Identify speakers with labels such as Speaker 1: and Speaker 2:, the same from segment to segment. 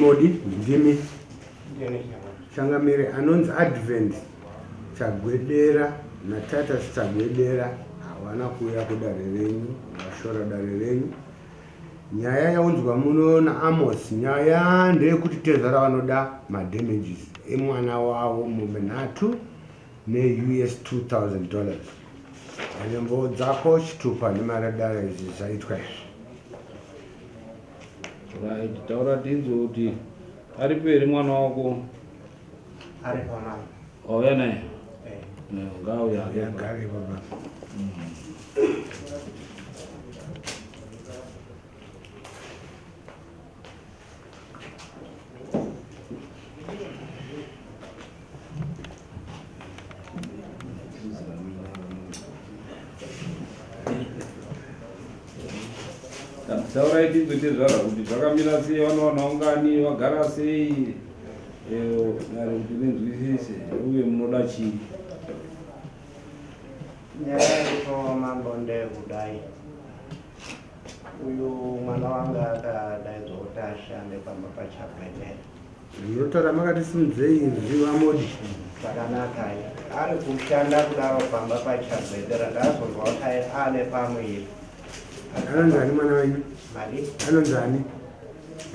Speaker 1: Modi ndimi changamire anonzi Advent Chagwedera naTitus Chagwedera hawana kuuya kudare renyu, vashora dare renyu. Nyaya yaunzwa muno naAmos, nyaya ndeyekuti tezvara vanoda madamages emwana wavo mombe nhatu neUS 2000 dollars. Nhengo dzako chitupa nemaradara izvi zvaitwa izvi.
Speaker 2: Right, taura tinzwe kuti aripo here mwana wako?
Speaker 3: Aripo mama.
Speaker 2: Wauya naye? Eh. Ngauya.
Speaker 1: Ngari baba.
Speaker 2: Taurai tinzwe tezvara kuti zvakamira sei, vanowana ungani, vagara sei, eh, dare kuti rinzwisise uye munoda chii.
Speaker 3: Nyaya iripo mambo ndeyekudai uyu mwana wanga akadaidzwa kuti ashande pamba pachagwedera
Speaker 1: Munotaura makati simudzei inzwi vaModi.
Speaker 3: Zvakanaka ari kushanda kudaro pamba pachagwedera ndazonzwa kuti ane pamuviri.
Speaker 1: Anonzi ani mwana wenyu?
Speaker 3: Madi?
Speaker 1: Anonzi ani?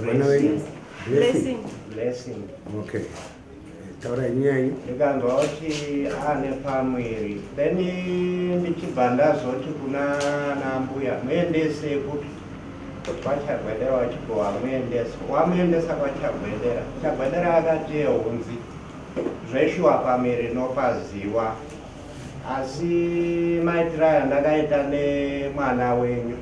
Speaker 1: Mwana wenyu?
Speaker 4: Blessing.
Speaker 3: Blessing.
Speaker 1: Okay. Taura nyaya yenyu.
Speaker 3: Ndikanzwa kuti ane pamuviri then ndichibva ndazoti kuna nambuya muendese kuti kwaChagwedera wachibva wamuendesa wamuendesa kwaChagwedera Chagwedera akati ehunzi zveshuwa pamiri nopaziwa asi maitiro aya ndakaita nemwana wenyu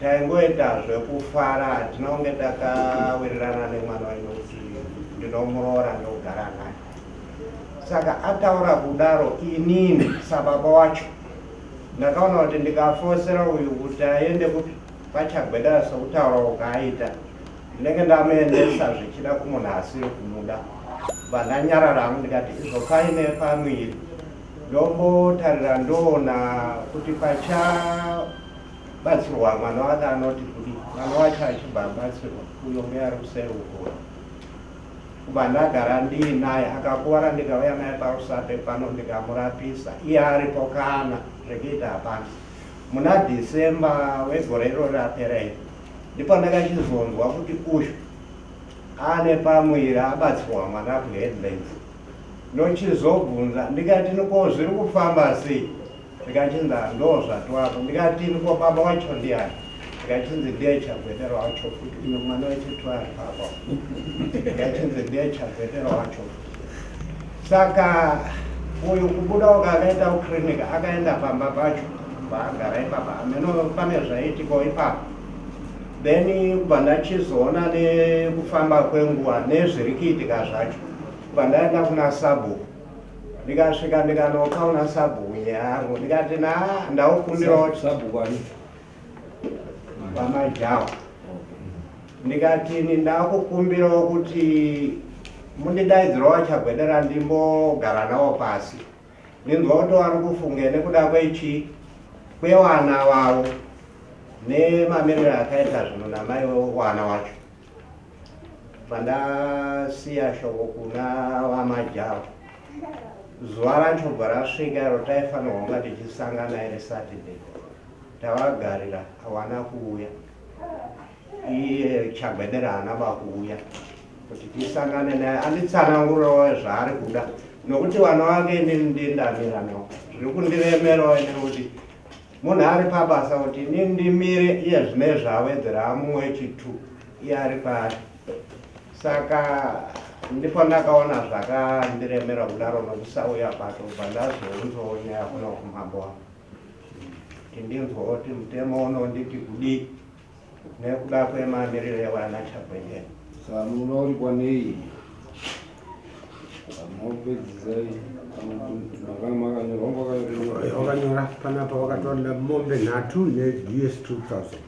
Speaker 3: taingoita zvekufara hatina kunge takawirirana nemwana wenyu kuti ndinomuroora ndogara naye saka ataura kudaro inini sababa wacho Ndakaona kuti ndikafosera uyu kuti aende kupi kwaChagwedara sekutaura ukaaita ndinenge ndamuendesa zvichida kumunhu asiri kumuda. Bva ndanyarara hangu ndikati izvo paine pamuviri ndombotarira ndoona kuti pachabatsirwa mwana wake anoti kudii. Mwana wacho achibva abatsirwa uyo mbuya ari kuseri uko. Kubva ndagara ndiinaye akakuvara ndikauya naye paRusape pano ndikamurapisa iye aripo kana zvekuita hapana. Muna December wegore irori rapera iri ndipo ndakachizonzwa kuti uyu ane pamuviri abatsirwa mwana kuHeadlands. Ndochizobvunza ndikati ko zviri kufamba sei? Zvikachinzi ndozvatwako ndikati ko baba wacho ndiani? Zvikachinzi ndiye Chagwedera wacho futi uyo mwana wechitwo ari papa zvikachinzi ndiye Chagwedera wacho futi saka uyu kubuda uko akaita kuclinic akaenda pamba pacho paagara ipapa hameno pane zvaiitikawo ipapo then kubva ndachizoona nekufamba kwenguva nezviri kuitika zvacho kubva ndaenda kuna sabhuku ndikasvika ndikanopa una sabhuku nyaya yangu ndikati na ndaukumbirawo
Speaker 2: sabhuku ani
Speaker 3: vamajawa ndikati ini ndakukumbirawo kuti mundidaidzirawo chagwedera ndimbogara nawo pasi ndinzwa kuti wari kufunge nekuda kwechii kwewana wavo nemamiriro akaita zvinhu namai wana wacho Pandasiya shoko kuna vaMajawa zuva racho bva rasvika iro taifanirwa kunga tichisangana iri Saturday tavagarira hawana kuuya iye Chagwedera haana ba kuuya kuti tisangane naye anditsanangurirewo zvaari kuda nokuti vana vake inini ndindamira navo zviri kundiremerawo inini kuti Munhu ari pabasa kuti ini ndimire iye zvinezvi awedzera amumwe wechitu iye ari paari saka ndipo ndakaona zvakandiremera kudaro nokusauya kwacho kubva ndazounzawo nyaya kuno kumambo wangu kuti ndinzwawo kuti mutemo unonditi kudii nekuda kwemamiriro evana Chagwendera.
Speaker 2: Saka munoda kuripwa nei?
Speaker 1: Wakanyora panapa wakatora mombe nhatu neUS 2000.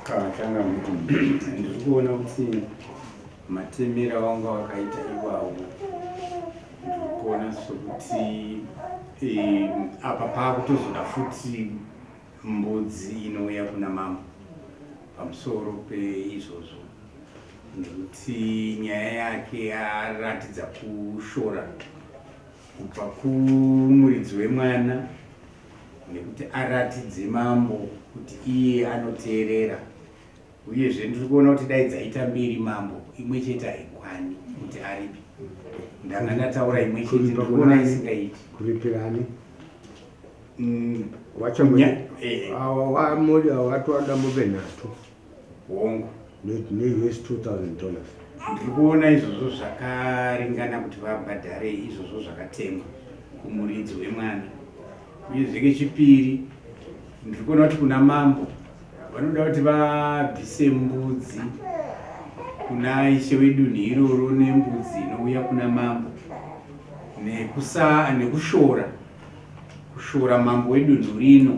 Speaker 5: Kachanga ndiri kuona kuti matemera wanga wakaita iwawo ndiri kuona sokuti eh, apa paakutozoda futi mbudzi inouya kuna mambo pamusoro peizvozvo nekuti nyaya yake aratidza kushora kubva kumuridzi wemwana nekuti aratidze mambo kuti iye anoteerera uyezve ndiri kuona kuti dai dzaita mbiri mambo imwe chete haikwani kuti aripi ndanga ndataura imwe chete ndiri kuona isingaiti
Speaker 1: kuripirani watoda mombe nhatu
Speaker 5: hongu
Speaker 1: neUS 2000 dollars.
Speaker 5: Ndiri kuona izvozvo zvakaringana kuti vabhadhare izvozvo zvakatengwa kumuridzi wemwana. Uyezve kechipiri ndiri kuona kuti kuna mambo vanoda kuti vabvise mbudzi kuna ishe wedunhu iroro nembudzi inouya kuna mambo nekusa nekushora kushora mambo wedunhu rino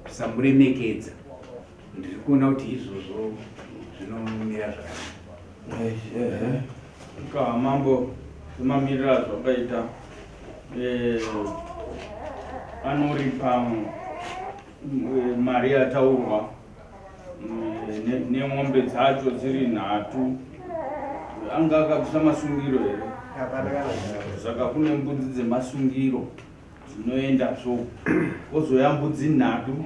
Speaker 5: kusamuremekedza. Ndiri kuona kuti izvozvo zvinomira zvakanaka.
Speaker 2: Ka mambo semamiriro azvakaita eh, anoripa mari yataurwa nemombe dzacho dziri nhatu anga akabvisa masungiro here saka kune mbudzi dzemasungiro dzinoenda so kozoya mbudzi nhatu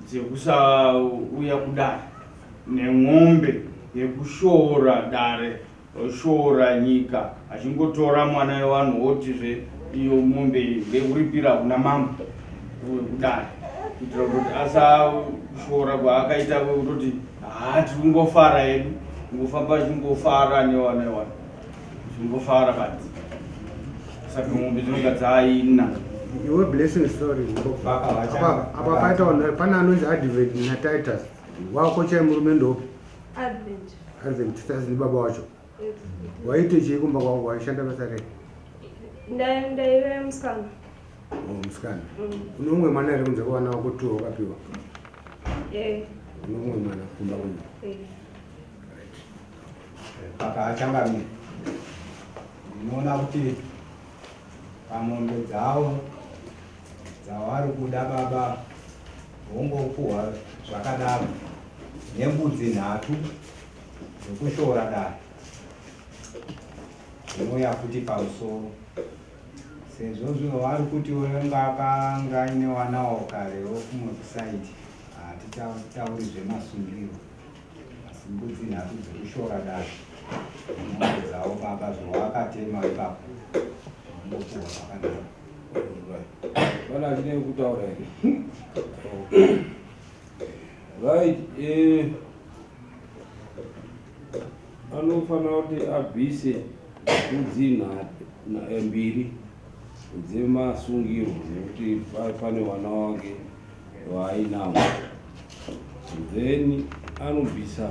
Speaker 2: dzekusauya kudare nemombe yekushoora dare oshoora nyika achingotora mwana wevanhu otizve iyo mombe iyi ngekuripira kuna mambo wekudare kuitira kuti asashoora kwaakaita kutoti haa tiri kungofara hedu kungofamba achingofara newana wevanhu Zvingofara badzi. Saka mombe dzinonga dzaina.
Speaker 1: Iwe blessing story. Apa apa paita pana anonzi Advent na Titus. Wako chai murume ndopi?
Speaker 4: Advent.
Speaker 1: Advent Titus ndi baba wacho. Waite chii kumba kwako waishanda basa rei?
Speaker 4: Ndaive musikana.
Speaker 1: Oh, musikana. Une umwe mwana here kunze kwevana vako two wakapiwa?
Speaker 4: Eh.
Speaker 1: Une umwe mwana kumba kwenyu?
Speaker 4: Eh.
Speaker 6: Saka achangamire, ndinoona kuti pamombe dzavo dzavari kuda baba vongopuhwa zvakadaro nembudzi nhatu dzekushora dare dzinouya futi pamusoro sezvo zvavari kuti unenge akanga aine wanawo karewo kumwe kusaidi hatitauri zvemasungiro Asi mbudzi nhatu dzekushora dare nemombe dzavo baba zvawakatema ipapo zvinongopuhwa zvakanaka.
Speaker 2: Vana achine kutaura here? Right, eh, anofanira kuti abvise mbudzi mbiri dzemasungiro nekuti pane vana wake vaainawo then anobvisa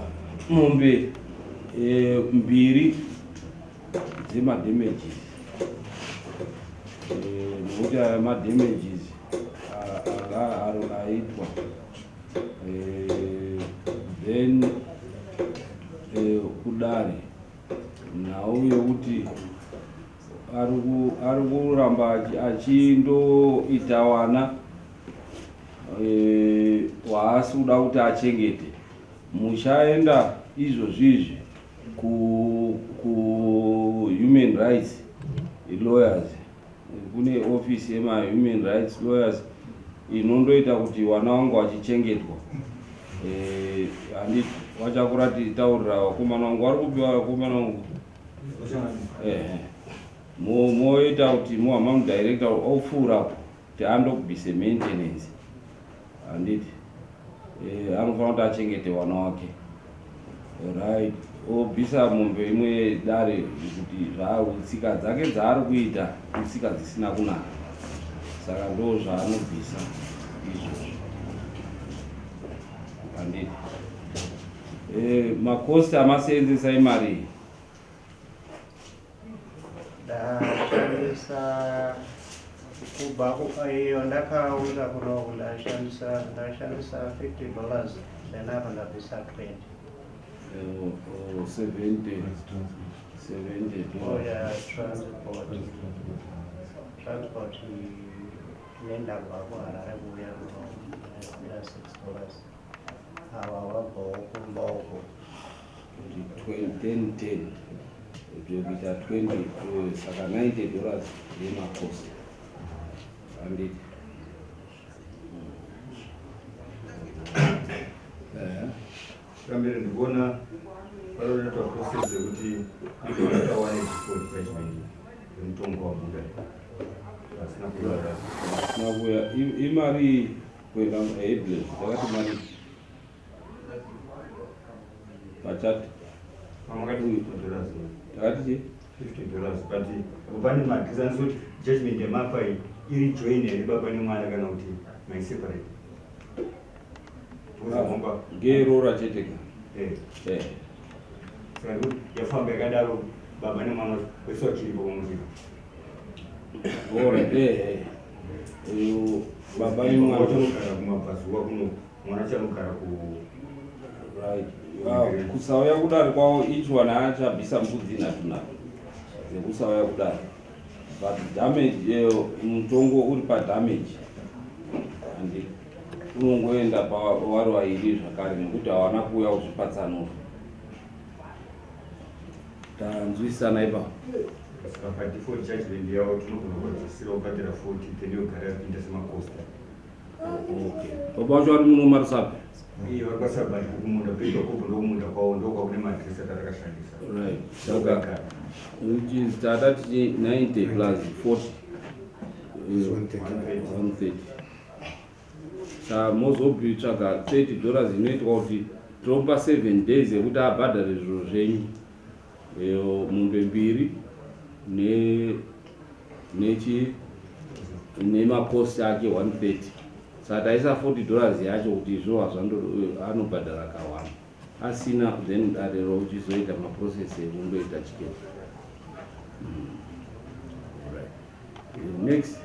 Speaker 2: mombe eh, mbiri dzemadamages eh, nekuti aya madamages anga ari aitwa eh, then kudare nhau yekuti ari kuramba achindoita wana e, waasi kuda kuti achengete muchaenda izvozvizvi ku, ku human rights lawyers kune office yemahuman rights lawyers inondoita kuti wana wangu wachichengetwa eh, handiti wachakurati taurira vakomana wangu wari kupiwa vakomana wangu moita kuti mohama mudirector opfuurapo kuti andobvise maintenance handiti anofanira kuti achengete wana wake right obvisa mombe imwe dare kuti tsika dzake dzaari kuita itsika dzisina kunaka saka ndo zvaanobvisa izvozvo handiti macosts amaseenzesa imari iyi
Speaker 3: Ndashandisa kubva iyo ndakaunza kunoku ndashandisa ndashandisa 50 dollars then apa ndabvisa 20.
Speaker 2: Oh, 70 70
Speaker 3: Oh yeah, transport. Transport. Ini ndabva kuHarare kuuya kuno ndakwira 6 dollars. Ava vabvawo kumba uko.
Speaker 7: Kuti 10 10 kuita 20, saka 90 dollars yemacost, handiti?
Speaker 8: Pamberi ndikuona panoitwa process yekuti itowane default judgment yemutongo wabuda vasina kuuya.
Speaker 7: Vasina kuuya, imari kuenda Hables, takati mari pachati.
Speaker 8: Makati $50.
Speaker 7: Takati chii?
Speaker 8: $50, but apo pane madhisanisi kuti judgment yemapa iyi iri join here, baba nemwana, kana kuti maiseparate?
Speaker 7: Ngeroora chete ka.
Speaker 8: Eh. Saka ndikuti yafamba yakadaro, baba nemwana wese vachiripo pamwe.
Speaker 7: Alright, eh. Uyu baba nemwana.
Speaker 8: Chanogara kumabvazuva kuno, mwana chanogara ku
Speaker 7: Right. Ah, kusauya kudare kwavo, each one achabvisa mbudzi nhatu nhatu dzekusauya kudare, but damage, mutongo uri padamage, handi unongoenda pavari vairi zvakare, nekuti hawana kuuya kuzvipatsanura. Tanzwisana ipapo?
Speaker 8: Saka padefault judgment yavo tinogona kuvadzisira kubhadhara 40, then yogara yapinda semacosts.
Speaker 7: Okay, baba vacho vari muno maRusape?
Speaker 8: Iye vari kwasabhati kumunda peitwakopo, ndokumunda kwavo, ndokwa kune maadresi atatakashandisa.
Speaker 7: Right, saka which is tata tichi 90 plus 40, 130. Saka mozobitsvaga $30 inoitwa kuti topa 7 days yekuti abhadhare zviro zvenyu. Mombe mbiri ne nechi nemacost ake 130. Saka taisa $40 yacho kuti izvo hazvando anobhadhara kawanda asina, then dare rochizoita maprocess ekundoita chiketi. Right. Next.